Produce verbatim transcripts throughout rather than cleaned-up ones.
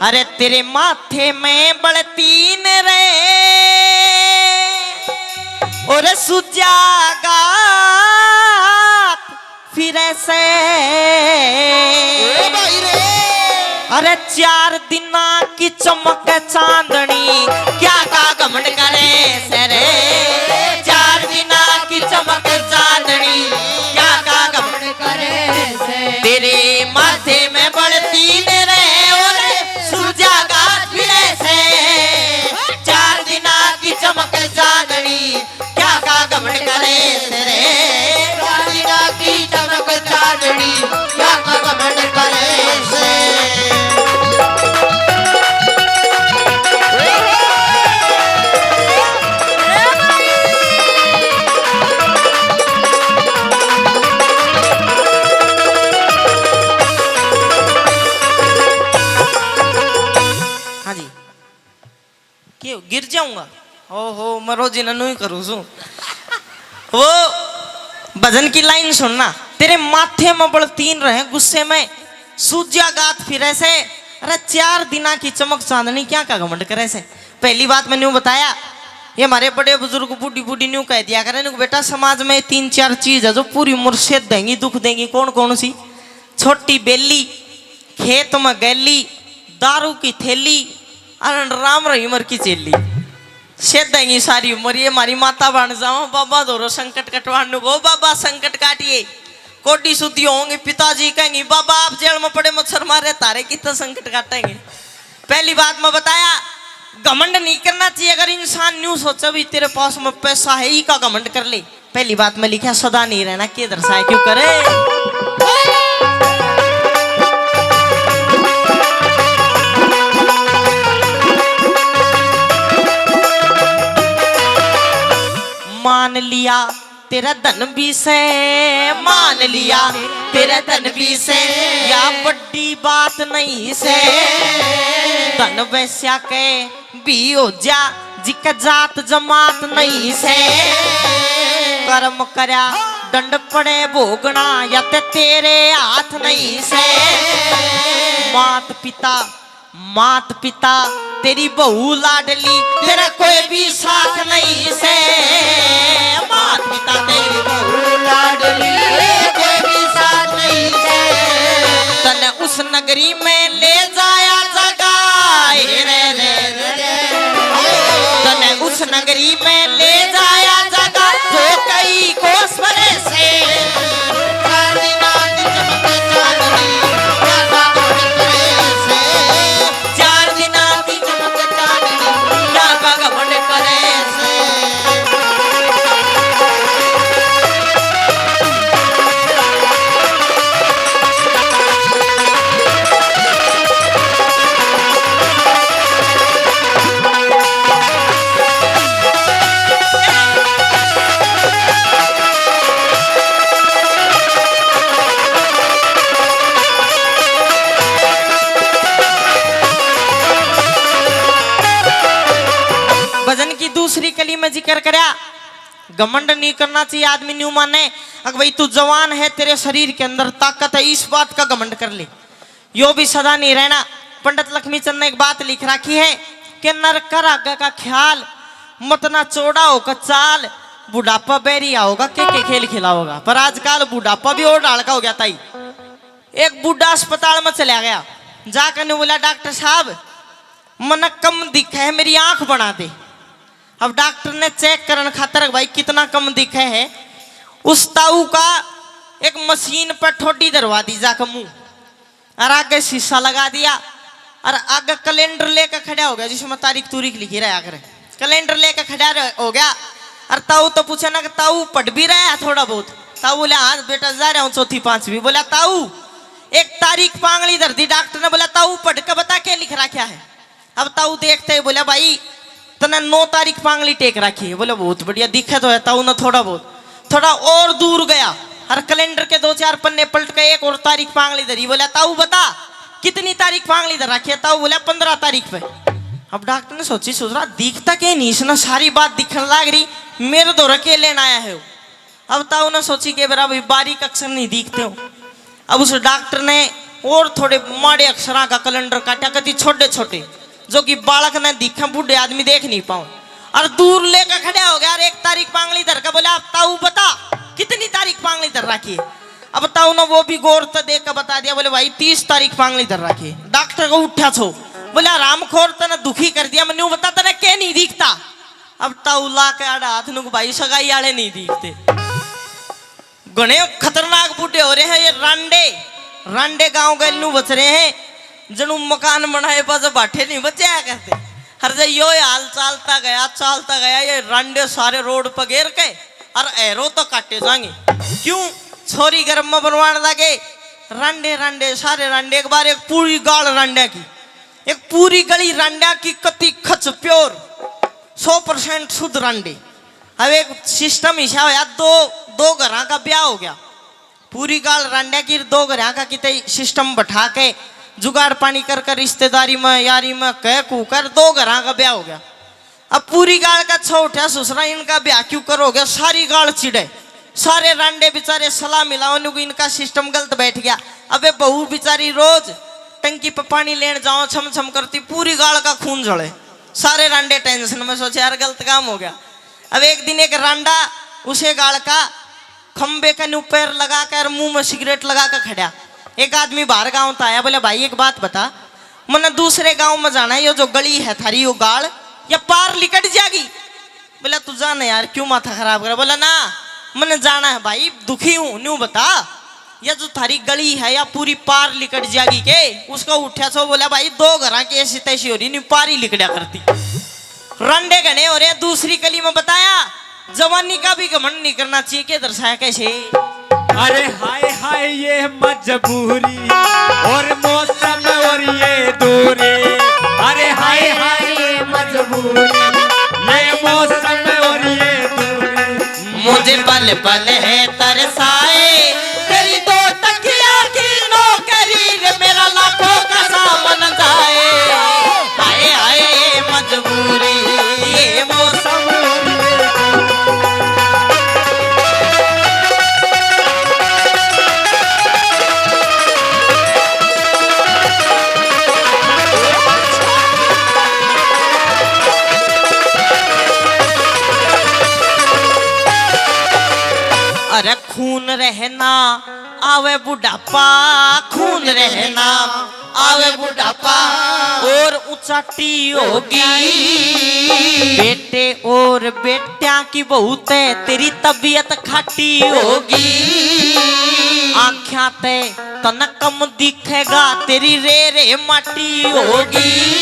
अरे तेरे माथे में बलतीन रे, और सुजागात फिरे से। ओ भाई रे। अरे चार दिना की चमक चांदनी, क्या का घमंड करे से रे। चार दिना की चमक चांदनी, क्या का घमंड करे से। तेरे माथे में बलतीन रे, और सुजागात फिरे से। चार दिना की चमक चांदनी, क्या का घमंड करे से रे। चार दिना की चमक चांदनी, क्या का घमंड करे से। हाँ जी। के गिर जाऊंगा? ओहो, मैं रोज इन्हें न्यू ही करूँ सू। वो भजन की लाइन सुनना, तेरे माथे में बलतीन रहे गुस्से में, सूजिया गात फिरे से, अरे चार दिना की चमक चांदनी, क्या का घमंड करे से। पहली बात मैंने यूं बताया, ये हमारे बड़े बुजुर्ग बूढ़ी बूढ़ी न्यू कह दिया करें, "बेटा, समाज में तीन चार चीज है जो पूरी उम्र सेध देंगी, दुख देंगी।" कौन कौन सी? छोटी बेली, खेत में गैली, दारू की थैली, अरे राम रहीम की चेली। सेध देंगी सारी उम्र, ये हमारी माता बन जाओ, बाबा धोरो संकट कटवान नु गो, बाबा संकट काटिए। कोडी शुद्धि होंगे, पिताजी कहेंगे, "बाबा आप जेल में पड़े मच्छर मारे, तारे कितना संकट काटेंगे।" पहली बात मैं बताया, घमंड नहीं करना चाहिए। अगर इंसान न्यू सोचे भी तेरे पास में पैसा है, ई का घमंड कर ले, पहली बात में लिखा, सदा नहीं रहना, के दर्शाए क्यों करे। मान लिया तेरा धन भी से, मान लिया तेरा धन भी से, या बड़ी बात नहीं से। धन वैश्या के भी हो जा, जिक जात जमात नहीं से। कर्म करया डंड पड़े भोगना, या ते तेरे हाथ नहीं से। मात पिता, मात पिता तेरी बहू लाडली, तेरा कोई भी साथ नहीं से। मात पिता तेरी बहू लाडली, कोई भी साथ नहीं से। तने उस नगरी में ले जाया जगा, हे रे रे रे रे। तने उस नगरी में ले जाया जगा, जो कई कोस परे से। चार दिना की चमक चांदनी, क्या का घमंड करे से। भजन की दूसरी कली में जिक्र करया, घमंड नहीं करना चाहिए। आदमी न्यू माने, अगर भाई तू जवान है, तेरे शरीर के अंदर ताकत है, इस बात का घमंड कर ले, यो भी सदा नहीं रहना। पंडित लक्ष्मी चंद ने एक बात लिख रखी है कि नर कर आगे का ख्याल, मत ना चौड़ा होकर चाल, बुढ़ापा बैरिया होगा, के के खेल खिलाओगा। पर आजकल बुढ़ापा भी और डाल का हो गया ताई। एक बूढ़ा अस्पताल में चला गया, जाकर ने बोला, "डॉक्टर साहब, मन्ने कम दिखे है, मेरी आंख बना दे।" अब डॉक्टर ने चेक करन खातर, "भाई, कितना कम दिखे है?" उस ताऊ का एक मशीन पर ठोडी धरवा दी जाकर मुंह, और आगे शीशा लगा दिया, और आगे कैलेंडर लेकर खड़ा हो गया, जिसमें तारीख तूरीख लिखी रहा करे। कैलेंडर लेकर खड़ा रह-, हो गया। और ताऊ तो पूछे ना कि ताऊ पढ़ भी रहा है थोड़ा बहुत? ताऊ बोले, "हाँ बेटा, जा रहा हूँ चौथी पांचवी।" बोला, "ताऊ, एक तारीख पांगली धर दी डॉक्टर ने।" बोला, "ताऊ पढ़ के बता, क्या लिख रखा है?" अब ताऊ देखते ही बोला, "भाई, तने नौ तारीख पांगली टेक रखी है।" बोले, "बहुत बढ़िया, दिखे तो है ताऊ ने थोड़ा बहुत।" थोड़ा और दूर गया और कैलेंडर के दो चार पन्ने पलट के एक और तारीख पांगली धरी। बोला, "ताऊ बता, कितनी तारीख पांगली धर रखी है?" ताऊ बोला, "पन्द्रह तारीख पे।" अब डॉक्टर ने सोची, सोच रहा, "दिखता के नहीं इसने, सारी बात दिखने लाग रही, मेरे दो रखे लेना आया है।" अब ताऊ ने सोची कि बेरा भाई बारीक अक्षर नहीं दिखते हो। अब उस डॉक्टर ने और थोड़े माड़े अक्षरां का कैलेंडर काटा, कति छोटे छोटे, जो कि बालक ने दिखे, बूढ़े आदमी देख नहीं पाओ। और दूर लेकर खड़ा हो गया और एक तारीख पांगली धर के बोला, "अब ताऊ बता, कितनी तारीख पांगली धर रखी है?" अब ताऊ ने वो भी गौर से देख के बता दिया, बोले, "भाई, तीस तारीख पांगली धर रखी है।" डॉक्टर को उठा छो, बोला, "रामखोर, तने दुखी कर दिया, मैं न्यू बता, तने के नहीं दिखता?" अब ताऊ ला के आड़ा हाथ नुक, "भाई, सगाई आले नहीं दिखते।" घणे खतरनाक बूढ़े हो रहे हैं ये रांडे। रांडे गांव गैल नू बच रहे हैं, जणू मकान बनाए बस बाठे नहीं बचे करते। हर जे यो हाल चालता गया, चालता गया, ये रांडे सारे रोड पर घेर के और एरो तो काटे जाएंगे। क्यों? छोरी गर्भ में बनवान लगे। रांडे, रांडे, सारे रांडे। एक बार एक पूरी गाल रांडे की, एक पूरी गली रांडा की, कति खच प्योर, सौ परसेंट शुद्ध रांडे। अब एक सिस्टम इसा होया, दो, दो घरां का ब्याह हो गया। पूरी गाल रांडा की, दो घरां का किते सिस्टम बैठा के जुगाड़ पानी कर कर रिश्तेदारी में, यारी में कह कू कर दो घरां का ब्याह हो गया। अब पूरी गाल का छो उठा, "ससुरा, इनका ब्याह क्यों कर हो गया?" सारी गाल चिढ़े। सारे रांडे बेचारे सलाह मिलाओ, न्यू इनका सिस्टम गलत बैठ गया। अबे बहू बेचारी रोज टंकी पे पानी लेन जाओ, छम छम करती, पूरी गाल का खून जले। सारे रांडे टेंशन में, सोचे, "यार, गलत काम हो गया।" अब एक दिन एक रांडा उसे गाल का खंबे के न्यू पैर लगा कर मुंह में सिगरेट लगा कर खड़ा। एक आदमी बाहर गांव तक आया, बोले, "भाई, एक बात बता, मन्ने दूसरे गांव में जाना है, यो जो गली है थारी, यो गाल, या पार लिकट जाएगी?" बोला, "तू जा ना यार, क्यों माथा खराब करे?" बोला, "ना, मन्ने जाना है भाई, दुखी हूँ, न्यू बता, या जो थारी गली है या पूरी पार लिकट जाएगी के?" उसका उठा सो बोला, "भाई, दो घरां की ऐसी तैसी हो रही, न्यू पार ही लिकड़ा करती।" रांडे घने हो रहे हैं, दूसरी कली में बताया, जवानी का भी घमंड नहीं करना चाहिए, के दर्शाया कैसे? अरे हाय हाय ये मजबूरी और मौसम और ये दूरी। अरे हाय हाय ये मजबूरी, ये मौसम और ये दूरी। मुझे पल पल है तरसाए, तेरी दो तकिया की नौकरी रे, मेरा लाखों का सावन जाए। हाय हाय ये मजबूरी, ये मौसम। अरे खून रहना आवे बुढ़ापा, खून रहना आवे बुढ़ापा, और ऊंचाटी होगी। बेटे और बेटियां की बहुत है तेरी तबीयत खाटी होगी। आंख्या ते तन कम दिखेगा, तेरी रे रे माटी होगी।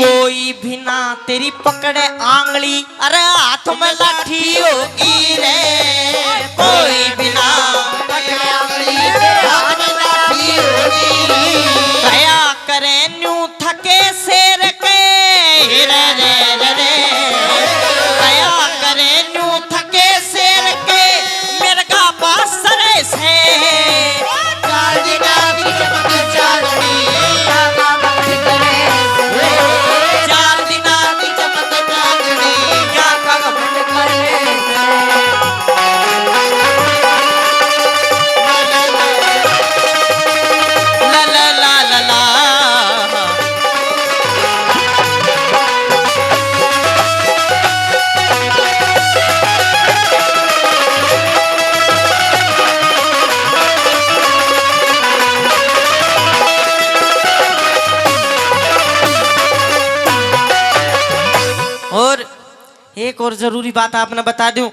कोई भी ना तेरी पकड़े आंगली, अरे हाथ में लाठी होगी रे, कोई भी ना पकड़े आंगली, तेरे हाथ में लाठी होगी। दया करे न्यू थके शेर के, रे रे रे रे। दया करे न्यू थके शेर के, मेरे का बासरे से। चार दिना की चमक चांदनी, आंखा बंद करे से। चार दिना की चमक चांदनी, आंखा बंद करे से। ला ला ला ला ला। और एक और जरूरी बात आपने बता दूं,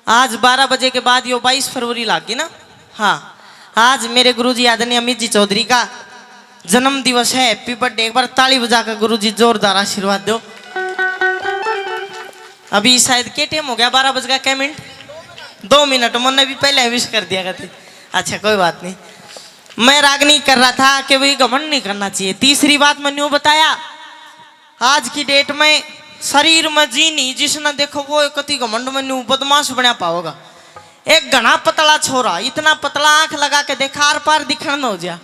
आज बारह बजे के बाद यो बाईस फरवरी लाग गई ना। हाँ, आज मेरे गुरुजी आदरणीय अमित जी चौधरी का जन्म दिवस है, हैप्पी बर्थडे। एक बार ताली बजा के गुरुजी जोरदार आशीर्वाद दो। अभी शायद के टाइम हो गया, बारह बज का कै मिनट, दो मिनट, मैंने भी पहले विश कर दिया करते। अच्छा, कोई बात नहीं, मैं रागनी कर रहा था कि भाई घमंड नहीं करना चाहिए। तीसरी बात मैंने वो बताया, आज की डेट में शरीर में जी नहीं, जिसने देखो वो कति घमंड में न्यू बदमाश बनया पाओगा। एक घना पतला छोरा, इतना पतला, आंख लगा के देखा, आर पार दिखण न हो जा।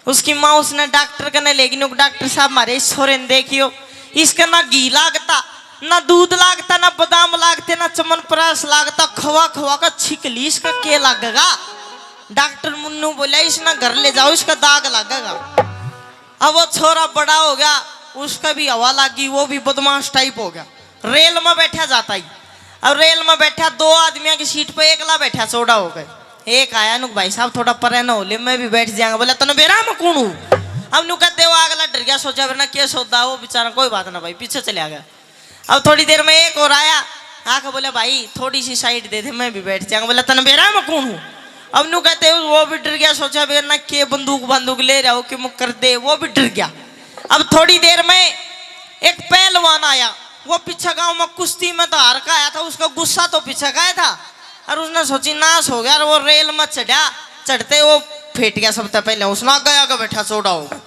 उसकी माँ उसने डॉक्टर कने लेगी, न्यू, "डॉक्टर साहब, मारे इस छोरे ने देखियो, इसके ना घी लागता, ना दूध लागता, ना बादाम लागते, ना च्यवनप्राश लागता, खवा खवा का छिकली, इसका के लागेगा?" डॉक्टर मुन्नू बोला, "इसने घर ले जाओ, इसका दाग लगेगा।" अब वो छोरा बड़ा हो गया, उसका भी हवा लग गई, वो भी बदमाश टाइप हो गया। रेल में बैठा जाता ही, अब रेल में बैठा, दो आदमियों की सीट पे एकला बैठा, चौड़ा हो गए। एक आया, नुक, "भाई साहब, थोड़ा परे न हो ले, मैं भी बैठ जाऊंगा।" बोला, "तने बेरा मैं कौन हूँ?" अब न्यू कहते वो अगला डर गया, सोचा, "वरना के सौदा हो बेचारा, कोई बात ना भाई," पीछे चले आ गया। अब थोड़ी देर में एक और आया, आके बोला, "भाई, थोड़ी सी साइड दे दे, मैं भी बैठ जाऊंगा।" बोला, "तने बेरा मैं कौन हूँ?" अब न्यू कहते वो भी डर गया, सोचा, "बेरा ना के बंदूक बंदूक ले रहा हो कि मुँह कर दे," वो भी डर गया। अब थोड़ी देर में एक पहलवान आया, वो पीछे गांव में कुश्ती में तो हार का आया था, उसका गुस्सा तो पीछे का आया था, और उसने सोची, "नाश हो गया," और वो रेल में चढ़ा, चढ़ते वो फेट गया सबसे पहले, उसने आगे आगे बैठा, चौड़ा हो गया।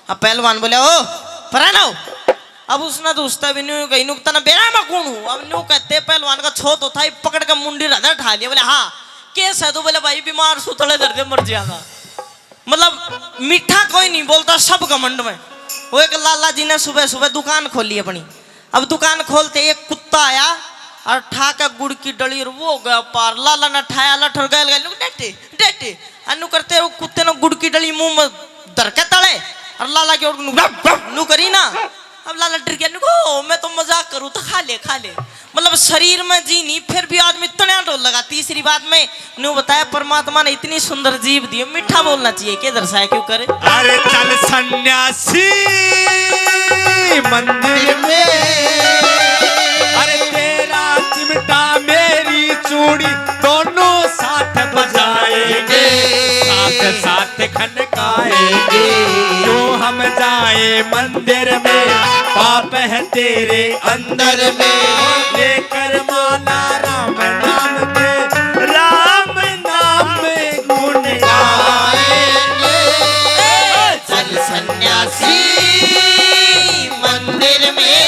अब पहलवान बोले, "ओ, परा ना हो।" अब उसने तो उसता भी न्यू कही, "नुकता ना बेरा मैं कौन हूँ?" अब न्यू कहते पहलवान का छो तो था ही, पकड़ के मुंडी रदा ठा लिया, बोले, "हाँ, केस है?" तो बोले, "भाई, बीमार सू, तले धर दे, मर जाएगा।" मतलब, मीठा कोई नहीं बोलता, सब घमंड में। वो एक लाला जी ने सुबह सुबह दुकान खोली अपनी। अब दुकान खोलते एक कुत्ता आया और ठा के गुड़ की डली, और वो गया पार। लाला ने ठाया लठ और गैल गैल, "डेटे, डेटे।" अनु करते वो कुत्ते ने गुड़ की डली मुंह में धर के तले, और लाला की ओर नु, रब, रब, नु करी ना। अब लाला डर गया, नु, "ओ, मैं तो मजाक करूँ, तो खा ले, खा ले।" मतलब, शरीर में जी नहीं, फिर भी आदमी तण्या ढोल लगा। तीसरी बात में न्यू बताया, परमात्मा ने इतनी सुंदर जीभ दी, मीठा बोलना चाहिए, के दर्शाया क्यों करे? अरे चल सन्यासी मंदिर में, अरे तेरा चिमटा मेरी चूड़ी, दोनों साथ बजाएंगे, साथ साथ खनकाएंगे। क्यों हम जाए मंदिर में, पाप है तेरे अंदर में, लेकर माला राम नाम के, राम नाम गुण गाएंगे। चल सन्यासी मंदिर में।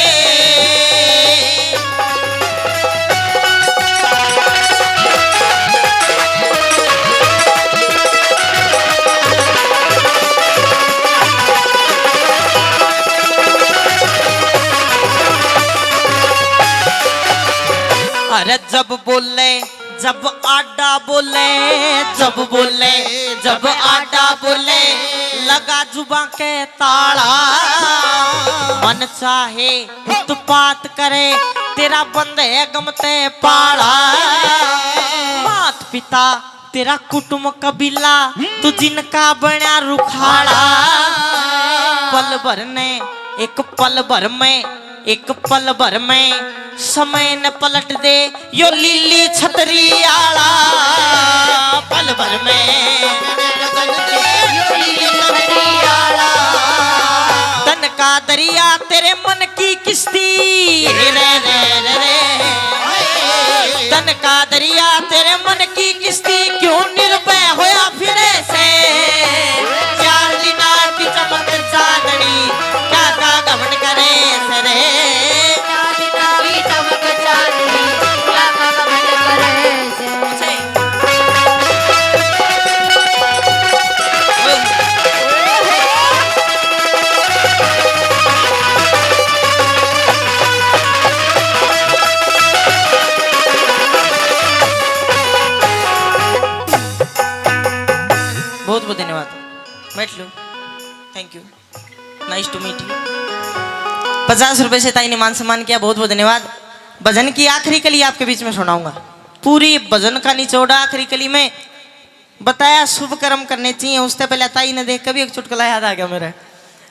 अरे जब बोले, जब आडा बोले, जब बोले, जब आडा बोले, लगा जुबां के ताला। मन चाहे उत्पात करे, तेरा बंद है गम ते पाला। मात पिता तेरा कुटुम कबीला, तू जिनका बण्या रुखाला। पल भर ने, एक पल भर में, एक पल भर में समय न पलट दे यो लीली छतरी आला। पल भर में यो लीली छतरी आला। तन का दरिया तेरे मन की किश्ती। रे, रे, रे, रे, रे। तन का दरिया तेरे मन की किश्ती, क्यों निर्भय होया फिरे से? चार दिना की चमक चांदनी, क्या का घमंड करे से रे? चार दिना की चमक चांदनी, क्या का घमंड करे से? बहुत बहुत धन्यवाद। बैठ लो। Thank you। Nice to meet you। पचास रुपए से ताई ने मान सम्मान किया, बहुत बहुत धन्यवाद। भजन की आखिरी कली आपके बीच में सुनाऊंगा। पूरी भजन का निचोड़ा आखिरी कली में बताया, शुभ कर्म करने चाहिए। उससे पहले ताई ने देख के भी एक चुटकुला याद आ गया मेरे।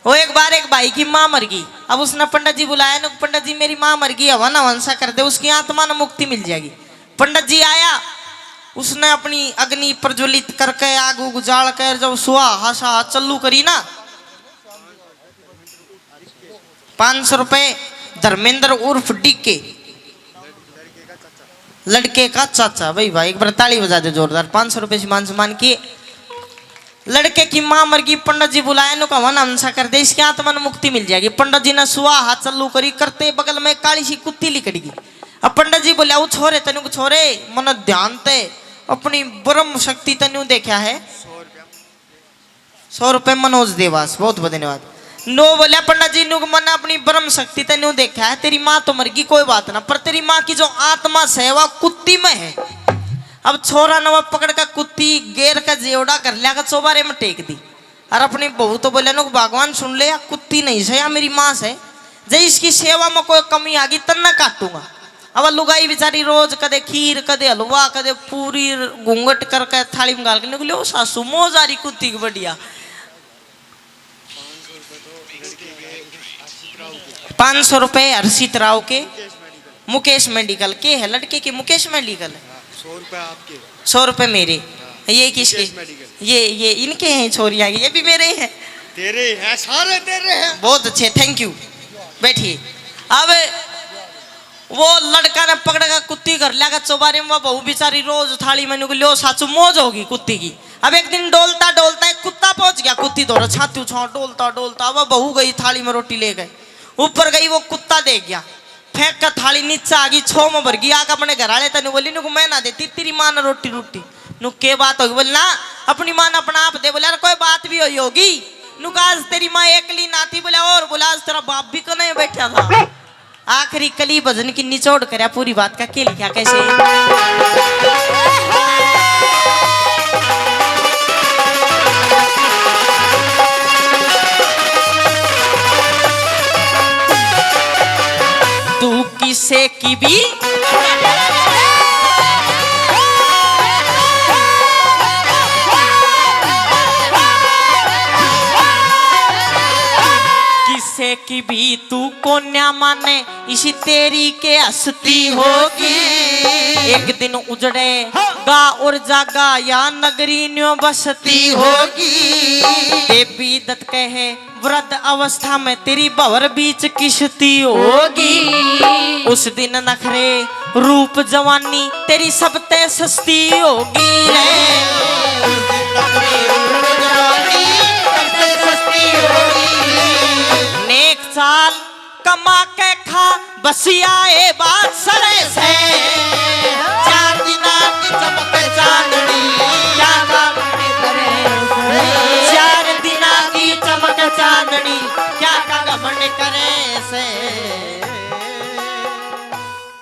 वो एक बार एक भाई की माँ मर गई। अब उसने पंडित जी बुलाया, ने, "पंडित जी, मेरी माँ मर गई, हवन हवन सा कर दे, उसकी आत्मा ने मुक्ति मिल जाएगी।" पंडित जी आया, उसने अपनी अग्नि प्रज्वलित करके, आग उग जाल कर, जब सुहा हासा चल्लू करी ना, पाँच सौ रुपए धर्मेंद्र उर्फ डीके, लड़के का चाचा। भाई, भाई, एक बार ताली बजा दे जोरदार। पाँच सौ रुपए से मान सम्मान किए। लड़के की माँ मर गई, पंडित जी बुलाया, नु कहा, "हवन हवन सा कर दे, इसकी आत्मा ने मुक्ति मिल जाएगी।" पंडित जी ने सुहा हाथ चालू करी, करते बगल में काली सी कुत्ती लिकड़ गई। अब पंडित जी बोले, "ओ छोरे, तन्नू छोरे, मन ध्यान ते अपनी ब्रह्म शक्ति तन्नू देखा है?" सौ रुपए मनोज देवास, बहुत बहुत धन्यवाद। नो बोला, "पंडित जी, नुक मन अपनी ब्रह्म शक्ति ते न्यू देखा है, तेरी माँ तो मर गई, कोई बात ना, पर तेरी माँ की जो आत्मा से, वह कुत्ती में है।" अब छोरा ने वो पकड़ के कुत्ती गेर के जेवड़ा कर लिया के चौबारे में टेक दी। और अपनी बहू तो बोले, "नुक भगवान सुन ले, या कुत्ती नहीं से, या मेरी माँ से। जय इसकी सेवा में कोई कमी आ गई, तन्ने काटूंगा।" अब लुगाई बेचारी रोज कदे खीर, कदे हलवा, कदे पूरी घूंघट करके थाली में घाल के निकली, "ओ सासू, मौज आ रही कुत्ती की बढ़िया।" पाँच सौ रुपए हर्षित राव के, मुकेश मेडिकल के है लड़के के, मुकेश मेडिकल। सौ रुपए आपके। सौ रुपए मेरे। ये किसके? मुकेश मेडिकल। ये, ये इनके हैं, छोरियां के, ये भी मेरे हैं। तेरे हैं, सारे तेरे हैं। बहुत अच्छे, थैंक यू। बैठिए। अब वो लड़का ने पकड़ के कुत्ती घर लिया के चौबारे में, वो बहू बेचारी रोज थाली में निकली, "ओ सासू, मौज होगी कुत्ती की।" अब एक दिन डोलता डोलता एक कुत्ता पहुंच गया कुत्ती धोरे, छाती उछाल, डोलता डोलता वो बहू गई थाली में रोटी लेके, ऊपर गई, वो कुत्ता देख गया, फेंक के थाली नीचे आ गई, छो में भर गई, आके अपने घर वाले तने बोली, "नुक मैं ना देती, तेरी माँ ने रोटी रोटी।" नुक के बात होगी? बोले, "ना, अपनी माँ ने अपना आप दे।" बोले, "अरे कोई बात भी हुई होगी।" नुक आज तेरी माँ एकली ना थी। बोले, "और?" बोले, "आज तेरा बाप भी कने बैठा था।" आखिरी कली भजन की निचोड़ करया, पूरी बात का के लिखा कैसे? तू किसे की भी किसे की भी तू कोन्या माने, इसी तेरी के हस्ती होगी। एक दिन उजड़े गा और जागा, या नगरी न्यो बसती होगी। देवी दत्त कहे, वृद्ध अवस्था में तेरी भंवर बीच किस्ती होगी। उस दिन नखरे रूप जवानी तेरी सबते सस्ती होगी रे। नेक चाल कमा के खा, बसिया ए बात सरे से। चार दिना की चमक चांदनी, क्या का गम करे से। चार दिना की चमक चांदनी, क्या का गम करे से।